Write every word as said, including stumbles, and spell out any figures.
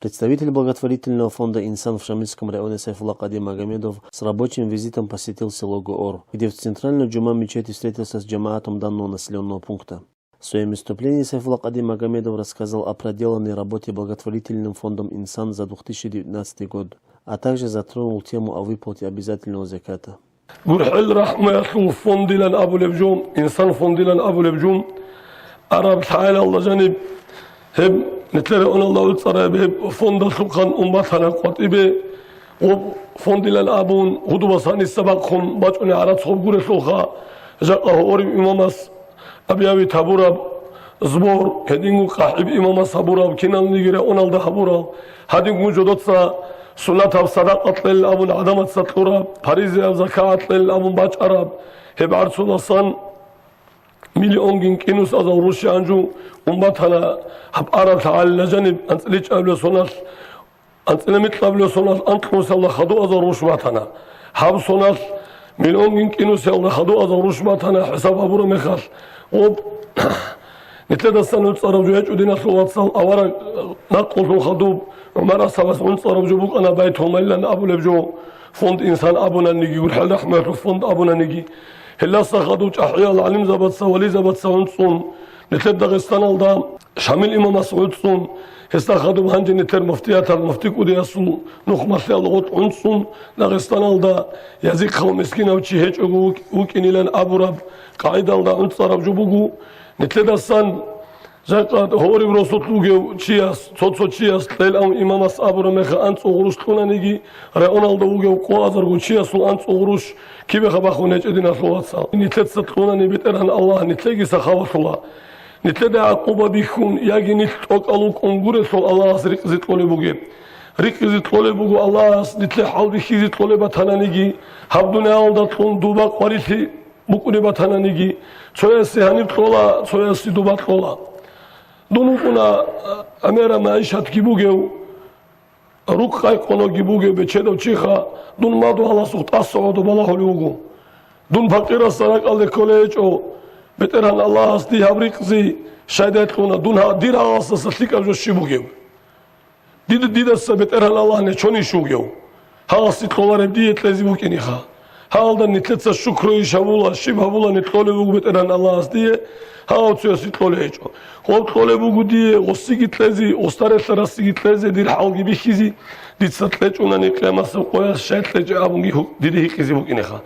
Представитель благотворительного фонда «Инсан» в Шамильском районе Сайфулла Кади Магомедов с рабочим визитом посетил село Гоор, где в центральной джума мечети встретился с джамаатом данного населенного пункта. В своем выступлении Сайфулла Кади Магомедов рассказал о проделанной работе благотворительным фондом «Инсан» за две тысячи девятнадцатый год, а также затронул тему о выплате обязательного заката. ГурхӀел рахӀмуялъул фондилан абулеб жо, «Инсан» фондилан абулеб жо, араб лъагӀалалда жаниб гьеб нилъер районалда гӀуцӀараб гьеб фондалъухъан ун батана къватӀибе. Гъоб фондилан абун, гьудубас гьаниса бахъун бачӀунеб гӀарац гъоб гурелъулха, жакъа гьорив имамас объявить гьабураб сбор, гьединго къахӀиб имамас гьабураб, киналниги районалда гьабурал, гьадинго жодоца суннатаб садакъа кьел абун гӀадамаца кьураб, паризаяб закагӀат кьел абун бачӀараб, гьеб гӀарцуласан миллионгин кӀинусазал руши анжу ун батана гьаб араб лъагӀалила жаниб анцӀила чӀабила соналъ, анцӀила микьабила соналъ анкьнусиялда хадуазал руш батана. Гьаб соналъ миллионгин кӀинусиялда хадуазал руш батана хӀисаб гьабураб мехалъ. Гъоб, нилъедасан гӀуцӀараб жо гьечӀо, диналъул вацал, авараг накълулъун хадуб ГӀумар асхӀабас гӀуцӀараб жо букӀана Байтулмалилан абулеб жо, фонд «Инсан» абунаниги, ГурхӀел рахӀмуялъул фонд абунаниги. Гьелдаса хадуб чӀахӀиял гӀалимзабаца, вализабаца гӀуцӀун, нилъер Дагъистаналда Шамил имамас гӀуцӀун, гьесда хадуб гьанже нилъер муфтиятал муфти кӀудиясул нухмалъиялда гъоркь гӀуцӀун, Дагъистаналда язихъав мискинав чи гьечӀого вукӀ-, вукӀинилан абураб къагӀидалда гӀуцӀараб жо буго. Нилъедасан жакъа гьорив росулъ вугев чияс, цо-цо чияс кьел абун имамас абураб мехалъ анцӀго гъурущ кьунаниги, районалда вугев къо азарго чиясул анцӀго гъурущ кибеха бахун гьечӀо, диналъул вацал. Нилъеца кьунани БетӀергьан Аллагь нилъеги сахавалъула. Нилъеда гӀакъуба бихьун яги нилъ тӀокӀал вукӀун гурелъул Аллагьас рикъизе кьолеб бугеб. Рикъизе кьолеб буго Аллагьас нилъе хӀалбихьизе кьолеб батананиги, гьаб дуниялалда кьун дуба къварилъи букӀунеб батананиги, цоясе гьаниб кьола, цоясе дуба кьола. Дун вукӀуна гӀемераб магӀишатги бугев, рукъ къайкъунаги бугев бечедав чиха, дун мадугьаласухъ тӀаса гӀодо балагьулев вуго. Дун пакъирасда ракӀалде кколей гьечӀо, БетӀергьан Аллагьас дие гьаб рикъзи щайдай кьуна, дун гьа-, дир гьаласдаса лъикӀаб жо щиб бугеб? Дида, дидаса БетӀергьан Аллагь нечонищ вугев? Гьаласе кьолареб дие кьезе букӀинеха. Гьалда нилъеца шукруйищ гьабула, щиб гьабула, нилъ кьолеб буго БетӀергьан Аллагьас дие, гьав цоясе кьолей гьечӀо. Гъоб кьолеб буго дие гъосиги кьезе, гъосда релълъарасеги кьезе, дир хӀалги бихьизе, дица кьечӀунани къиямасеб къоялъ щай кьечӀеб абунги гьу-, диде гьикъизе букӀинеха.